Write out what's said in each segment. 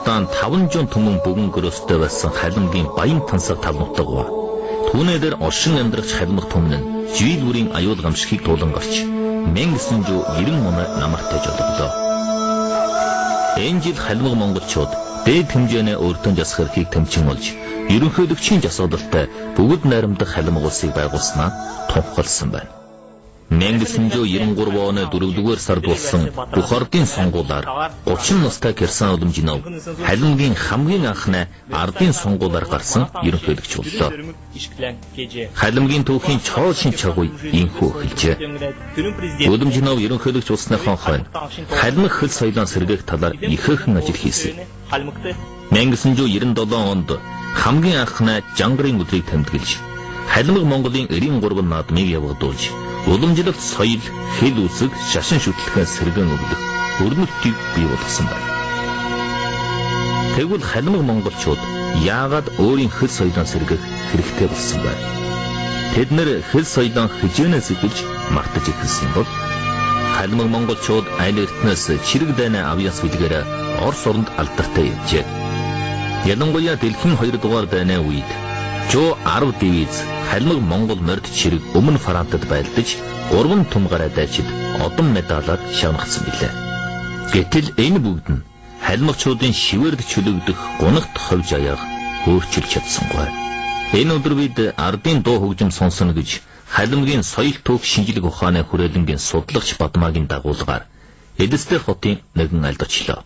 удаан 500 түмэн бүгэн гөрөөстэй байсан халимгийн баян тансаг тал нутаг ба түүнээ дээр оршин амьдрагч халимг түмэн нь жил бүрийн аюул гамшигыг туулан гарч 1990 оны намартай жологлоо. Энэ жил халимг монголчууд дээд хэмжээний өөртөө засах эрхийг тэмцэн олж ерөнхийлөгчийн жасгадaltaй бүгд найрамдах халимг улсыг байгуулснаа тунхагласан байна. 1993 оны 4-р сард болсон бүх ардын сонгуулиар 30 настай Кирсан Уламжинов халимгийн хамгийн анхны ардын сонгуулиар гарсан ерөнхийлөгч боллоо. Халимгийн түүхийн чоол шин чагуй инхүү эхэлжээ. Уламжинов ерөнхийлөгч болсныхоо хойно халимг хэл соёлоон сэргээх талаар ихээхэн ажил хийсэн. 1997 онд хамгийн анхны Жангарын өдрийг тэмдэглэж халимг Монголын 93 наадмыг явагдуулж уламжлалт соёл, хэл үсэг, шашин шүтлэхэн сэргэн өглөх өрнөлтийг бий болгосон байна. Тэгвэл халимг монголчууд яагаад өөрийн хэл соёлоон сэргэх хэрэгтэй болсон бэ? Тэд нэр хэл соёлоон хижээнээс эхэлж мартаж эхэлсэн бол халимг монголчууд айл эртнээс чирэг дайны авьяас билгээр Орос оронд алдартай явжээ. Ялангуяа дэлхийн 2 дугаар дайны үед Жуу 10 дивиз халимг монгол морд чирэг өмнө Францад байлдаж 3 түм гараа дайчид одон медалаар шагнагдсан билээ. Гэтэл энэ бүгд нь халимгчуудын шивэрд чөлөгдөх гунагт ховж аяаг өөрчилж чадсангүй. Энэ өдөр бид ардын дуу хөгжим сонсно гэж халимгийн соёл түүх шинжлэх ухааны хүрээлэнгийн судлагч Бадмаагийн дагуулгаар Элистэй хотын нэгэн айлд очлоо.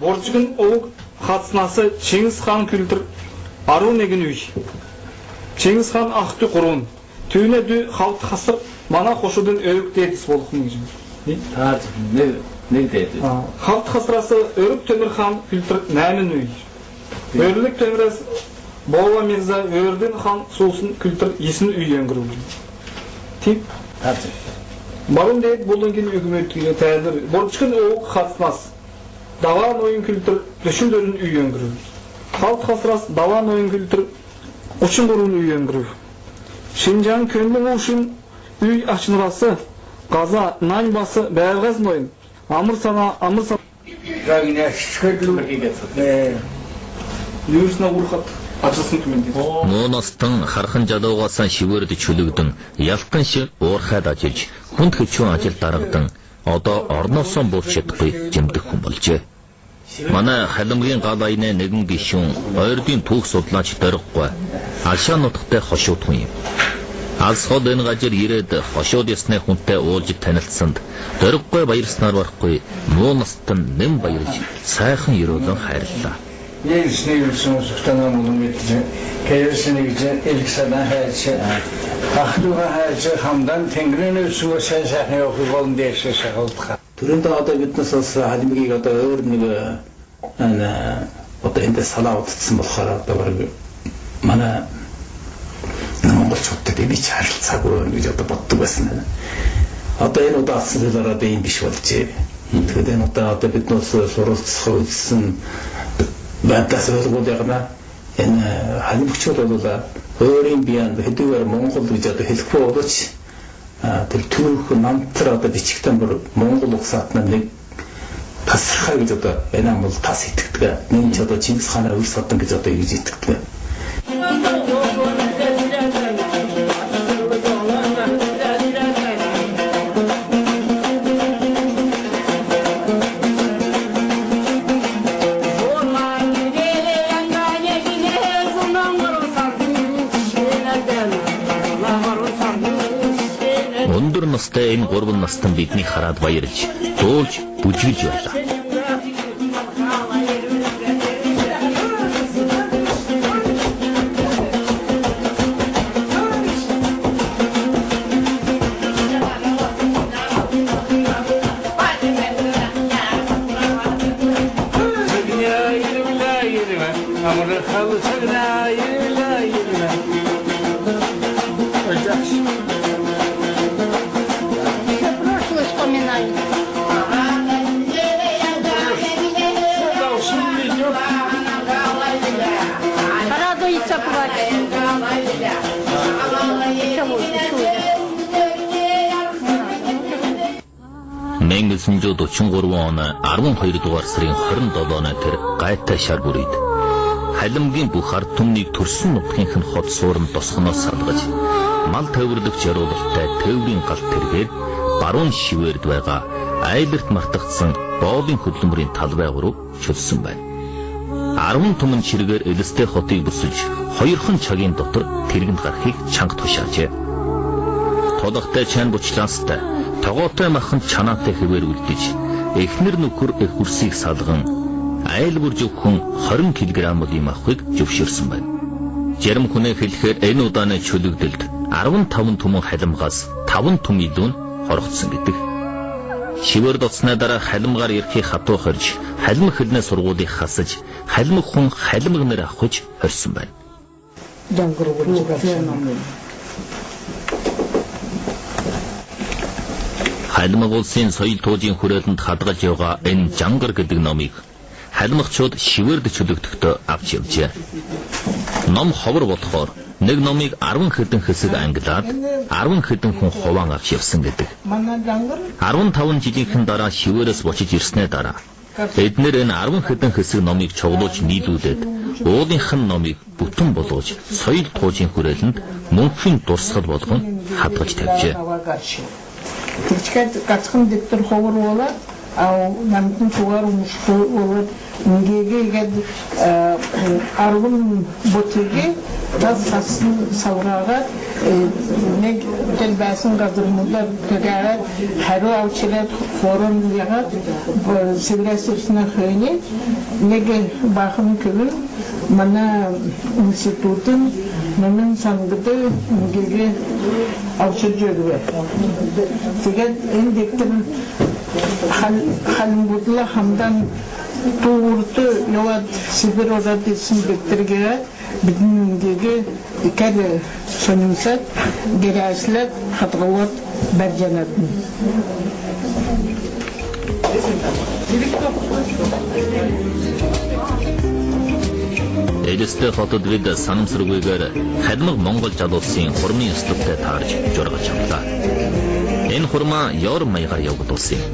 Боржигын овг хацнаас Чингис хаан күлдэр 11 үе. Чингис хаан ах дүү 3. Түүнээ дүү хавт хасар манай хошуудын өвөг дээдэс болох нь гэж. Таа нэг дээд. Хавт хасраас Өрөг Төмөр хаан күлдэр 8 үе. Өрлөг Төмөрөөс Бова Мирза Өрдөн хаан суусын күлдэр 9 үе өнгөрөв. Тийм. Таа. Баруун дээд булангийн үгмэд тайлар Боржигын овг хацнаас Даваа ноён күлдэр 44 үе өнгөрөв. Хавт хасраас Даваа ноён күлдэр 33 үе өнгөрөв. Шинжаан көнлөн уушин үй ачнырасы Газа нань басы Бәйгаз ноён Амыр сана амыр сана Юусна урхат ажилсан түмэн. Муу настан хархан жалуугаасан шивэрд чөлөгдөн ялтан шиг уурхайд ажиллаж хүнд хөчүүн ажил даргадан одоо орноосоо бууч чадахгүй жимдэх хүн болжээ. Манай халимгийн гал аяны нэгэн гишүүн ойрдын түүх судлаач Доргогой алшаа нутагтай хошууд хүн юм. Алс хол энэ газар ирээд хошууд ясны хүнтэй уулзаж танилцсанд Доргогой баярснаар барахгүй муу настан нэм баярж сайхан ерөөлөн хайрлаа. Түрүүндээ одоо биднээс бас халимгийг одоо өөр нэг одоо эндээс салаа удацсан болохоор одоо баг манай монголчуудад энийг ч харилцаагүй гэж одоо боддог байсан. Одоо энэ удаа авсан зүйлээр одоо ийм биш болжээ. Тэгэхээр энэ удаа одоо биднээс суралцах үзсэн байдлаас ойлгуул ягна энэ халимгчууд бол өөрийн биенд хэдийгээр монгол гэж одоо хэлэхгүй боловч тэр түүх намтар одоо бичигтэн бүр монгол улсаат нэг тасархай гэж одоо энэ ам бол тас итгэдэг. Нэг ч одоо Чингис хаанаар үр садан гэж одоо ингэж итгэдэг. Өндөр настай энэ гурван настан биднийг хараад баярлж, дуулж, бүжиглж байлаа. Прошлое вспоминаю. Радуется, плачет. Чего, чего? 1943 он 12 дугаар сарын 27-ны тэр гайтай шар бүрийд Халимгийн бүх ард түмнийг төрсөн нутгийнх нь хот суурин тосгоноос салгаж мал тээвэрлэгч яруулалтай тээврийн галт тэргээр баруун шивээрд байгаа айларт мартагдсан боолын хөдөлмөрийн талбай руу чөлсөн байна. 10 түмэн чиргээр Элстэй хотыг бүсэж 2хан чагийн дотор тэргэнд гарахыг чанга тушаажээ. Тулгатай чайн бучлаастай тогоотой махан чанаатай хэвээр үлдэж эхнэр нөхөр эх үрсийг салган айл бүр зөвхөн 20 кг ийм авахыг зөвшөөрсөн байна. Жарим хүнээ хэлэхээр энэ удааны чөлөгдөлд 15 түмэн халимгаас 5 түм илүү нь хорогдсон гэдэг. Шивэр доцсны дараа халимгаар ирэхийг хатуу хорж, халим хэлний сургуулийг хасаж, халимг хүн халимг нэр авах гэж хорьсон байна. Халимг улсын соёл туужийн хүрээлэнд хадгалж яваа энэ Жангар гэдэг номыг халимгчууд шивэрд чөлөгдөхдөө авч явжээ. Ном ховор болохоор нэг номыг 10 хэдэн хэсэг ангилаад 10 хэдэн хүн хуваан авч явсан гэдэг. 15 жилийнхэн дараа шивээрээс бочиж ирснээ дараа эднэр энэ 10 хэдэн хэсэг номыг чуглуулж нийлүүлээд уулынх нь номыг бүтэн болгож соёл туужийн хүрээлэнд мөнхийн дурсгал болгон хадгалж тавьжээ. Тэгчгээд ганцхан дэвтэр ховор болоод намтын чугаар өмшгүй болоод ингээгээд 10 ботиги тас сасан савраагаад нэг жил байсан газар мөдөр тэгээгээд хариу авчираад хорон ягаад сэгрэсэрснэ хөний нэг бахан көвөн манай институтын нэмэн сангады ингээгээ авчирж өгвэ. Тэгээд энэ дэвтэр халимгуудла хамдан туурты яваад Сибирь ороод ирсэн дэвтэргээ бидний ингээгээ икэр сонирсаад гэрээслээд хадгалаад барьжанадна. Элстэй хотод бид санамсаргүйгээр халимг Монгол жалуулсын хурмын ёслолтой таарж жургаж авлаа. Энэ хурмаа ёр маягаар явагдуулсан юм.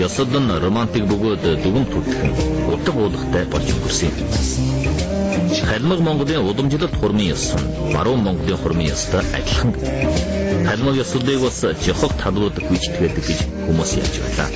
Ёсол нь романтик бөгөөд дүгэн түлхэн утга уулгатай болж өнгөрсөн юм. Халимг Монголын уламжлалт хурмын ёс нь баруун Монголын хурмын ёстой адилхан. Халимг ёслолыг бас жохог талууд гүйцэтгээдэг гэж хүмүүс ярьж байлаа.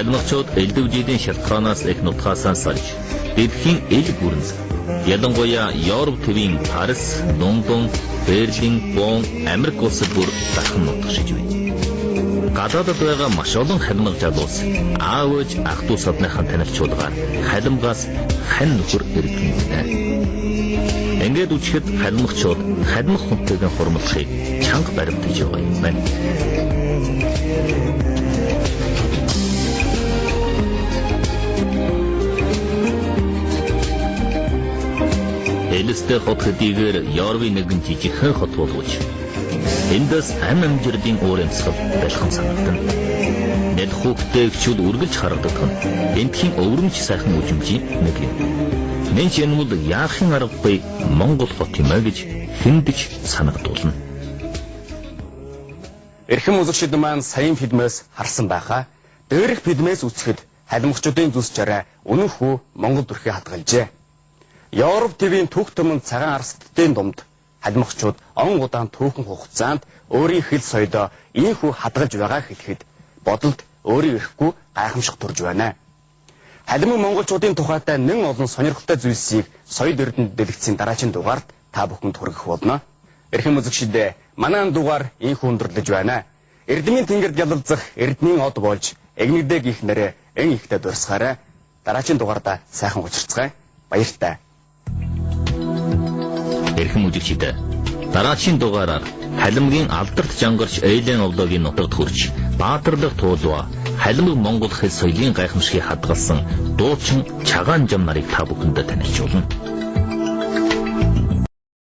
Халимгчууд элдв жилийн шалтгаанаас их нутгаасаа салж дэлхийн эл бүрэн ялангуяа Европ тивийн Парис, Лондон, Берлин, Бон, Америк улсад бүр дахин нутагшиж бий. Гадаадад байгаа маш олон халимг залуус аав ээж ах дүү садныхаа танилцуулгаар халимгаас хань нөхөр ирдэг юм байна. Ингээд үчихэд халимгчууд халимг хүнтэйгээ хурмлахыг чанга баримтаж байгаа юм байна. Элстэй хот хэдийгээр Европын нэгэн жижигхэн хот боловч эндээс ам амжирлын уур амьсгал балхан санагдана. Нэл хүүхдтэй гчүүд үргэлж харагдах нь эндхийн өвөрмөч сайхан үжимжийн нэг юм. Нэнч энэ бол яахын аргагүй Монгол хот юм а гэж хэндэж санагдуулна. Эрхэм үзэгчид маань саяын фильмээс харсан байхаа. Дээрх фильмээс үзэхэд халимгчдын зүс чарай үнэнхүү Монгол төрхийг хадгалжээ. Европ ТV-ийн түүх түмэн цагаан арстдын дунд халимгчууд он удаан түүхэн хугацаанд өөрийн хэл соёлоо ийхүү хадгалж байгаа хэлэхэд бодолд өөрийн ирэхгүй гайхамшиг төрж байна. Халимг монголчуудын тухайтай нэн олон сонирхолтой зүйлсийг соёл эрдэнэт дэлгэцийн дараагийн дугаард та бүхэнд хүргэх болно. Эрхэм үзэгчид ээ, манай дугаар ийхүү өндөрлөж байна. Эрдмийн тэнгэрд ялалзах эрдмийн од болж эгнэгдэг их нэрээ эн ихтэй дурсахаарай. Дараагийн дугаардаа сайхан уулзцгаая. Баяртай. Эрхэм үзэгчид ээ, дараагийн дугаараар халимгийн алдарт жангарч Эйлен овлогийн нутагт хүрч баатарлаг туулва халимг Монгол хэл соёлын гайхамшигыг хадгалсан дуучин Чагаан жам нарыг та бүхэндээ танилцуулна.